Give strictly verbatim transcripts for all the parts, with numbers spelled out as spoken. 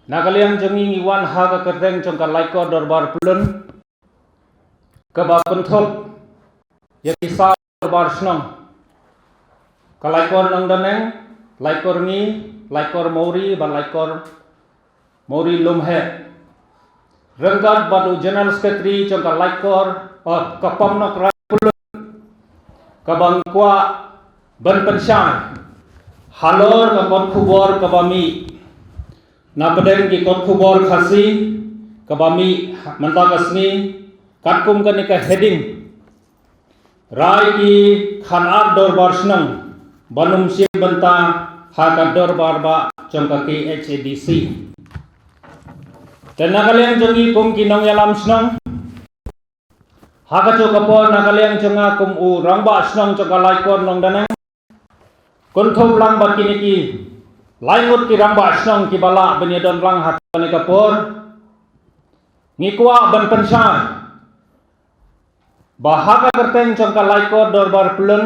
Na ka liang jong ngi ngi wan ha ka kyrteng jong ka Laitkor Dorbar Pyllun, kaba kynthup ïa ki saw dorbar shnong, ka Laitkor Nongdaneng, Laitkor Ngi, Laitkor Mawri bad Laitkor Mawri Lumheh, ryngkat bad u General Secretary jong ka Laitkor, oh, ka Pom Nokrai Pyllun, kaba ngi kwah ban pynshai halor ka kot khubor kaba mih na pdeng ki kot khubor Khasi kaba mih mynta ka sngi, katkum kane ka heading: Rai ki khatar dorbar shnong ban ym shim bynta ha ka dorbar bah jong ka K H A D C. Te na ka liang jong ngi kum ki nongïalam shnong, ha kajuh ka por na ka liang jong nga kum u rangbah shnong jong ka Laitkor Nongdaneng, kynthup lang bad kine ki lai ngut ki rangbah shnong kiba lah ban ïadon lang ha kane ka por, ngi kwah ban pynshai ba ha ka kyrteng jong ka Laitkor Dorbar Pyllun,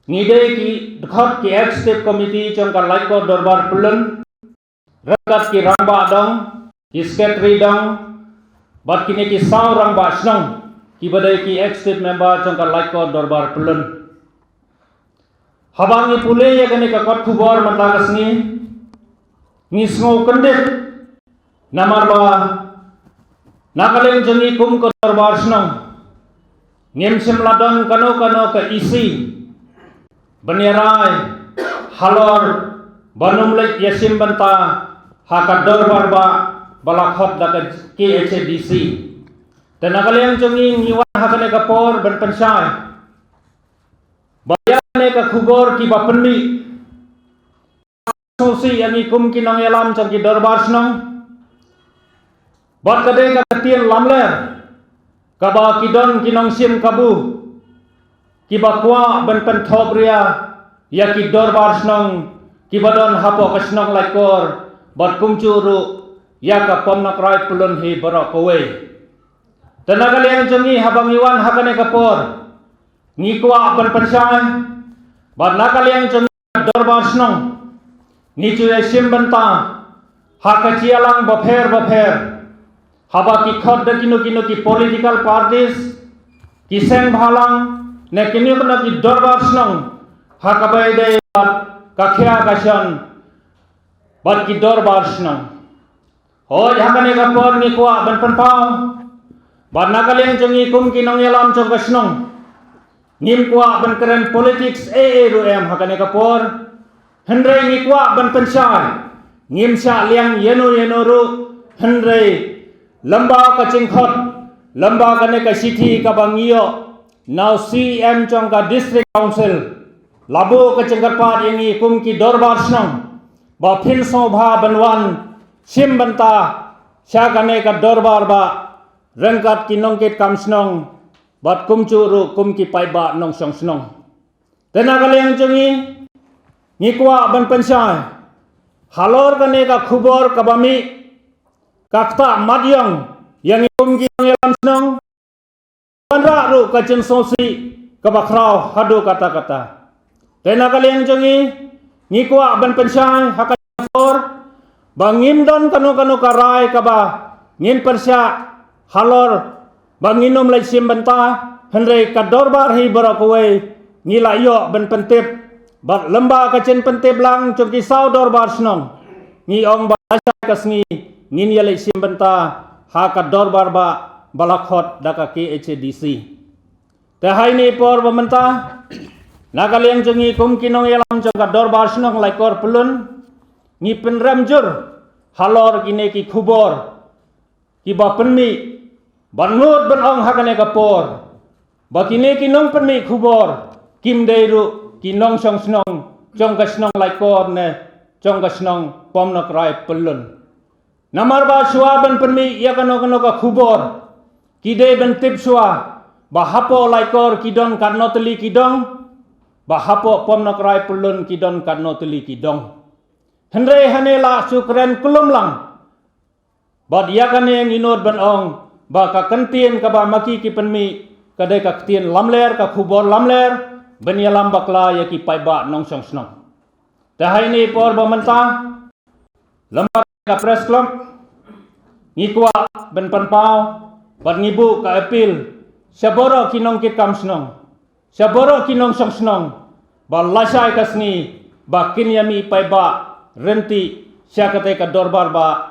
ngi dei ki dkhot ki Executive Committee jong ka Laitkor Dorbar Pyllun, ryngkat ki rangbah dong, ki secretary dong, bad kine ki saw rangbah shnong kiba dei ki executive member jong ka Laitkor Dorbar Pyllun. Haba ngi pule ïa kane ka kot khubor mynta ka sngi, ngi sngew kyndit, namar ba na ka liang jong ngi kum ka dorbar shnong, ngim shym la don kano kano ka E C ban ïarai halor ban ym leit ïashim bynta ha ka dorbar bah ba la khot da ka K H A D C. Te na ka liang jong ngi ngi wan ha kane ka por ban pynshai ba ïa kane ka khubor kiba pynmih sngewsih ïa ngi kum ki nongïalam jong ki dorbar shnong, bad ka dei ka ktien lamler kaba ki don ki nongshim kabu kiba kwah ban pynthop ria ïa ki dorbar shnong kiba don hapoh ka shnong Laitkor, bad kumjuh ruh ïa ka Pom Nokrai Pyllun hi baroh kawei. Te na ka liang jong ngi haba ngi wan ha kane ka por, ngi kwah ban pynshai ba na ka liang jong ngi ka dorbar shnong, ngi ju ïashim bynta ha ka jingïalang bapher bapher, haba ki khot da kino kino ki political parties, ki seng bhalang, ne kino kino ki dorbar shnong, ha kaba ïadei bad ka khia ka shon bad ki dorbar shnong. Hooid, ha kane ka por ngi kwah ban pynpaw ba na ka liang jong ngi kum ki nongïalam jong ka shnong, ngim kwah ban kren politics ei ei ruh em ha kane ka por. Hynrei ngi kwah ban pynshai, ngim shah liang ïano ïano ruh, hynrei lem bad ka jingkhot, lem bad kane ka shithi kaba ngi ïoh na u C E M jong ka District Council, la buh ka jingkyrpad ïa ngi kum ki dorbar shnong ba phin sngewbha ban wan shim bynta sha kane ka dorbar bah ryngkat ki nongkitkam shnong bad kumjuh ruh kum ki paidbah nongshong shnong. Te na ka liang jong ngi, ngi kwah ban pynshai halor kane ka khubor kaba mih, ka ktah mat ïong ïa ngi kum ki nongïalam shnong, wanrah ruh ka jingsngewsih kaba khraw haduh katta katta. Te na ka liang jong ngi, ngi kwah ban pynshai ha ka por ba ngim don kano kano ka rai kaba ngin pyrshah halor ba ngin ym leit shim bynta, hynrei ka dorbar hi baroh kawei ngi la ïoh ban pyntip, bad lem bad ka jingpyntip lang jong ki saw dorbar shnong, ngi ong ba lashai ka sngi ngin ïaleit shim bynta ha ka dorbar bah ba la khot da ka K H A D C. Te ha ine i por ba mynta, na ka liang jong ngi kum ki nongïalam jong ka dorbar shnong Laitkor Pyllun, ngi pynrem jur halor kine ki khubor kiba pynmih, bad ngut ban ong ha kane ka por ba kine ki nongpynmih khubor kim dei ruh ki nongshong shnong jong ka shnong Laitkor ne jong ka shnong Pom Nokrai Pyllun. Namar ba shuwa ban pynmih ïa kano kano ka khubor, ki dei ban tip shuwa ba hapoh Laitkor ki don katno tylli ki dong, ba hapoh Pom Nokrai Pyllun ki don katno tylli ki dong. Hynrei hangne la shu kren kyllum lang. Bad ïa kane ngi nud ban ong ba ka ktien kaba ma ki ki pynmih ka dei ka ktien lamler, ka khubor lamler ban ïalam bakla ïa ki paidbah nongshong shnong. Te ha ine i por ba mynta, Lympat ka press club, ngi kwah ban pynpaw bad ngi buh ka appeal sha baroh ki nongkitkam shnong, sha baroh ki nongshong shnong, ba lashai ka sngi ba kin ïa mih paidbah ryntih sha katei ka dorbar bah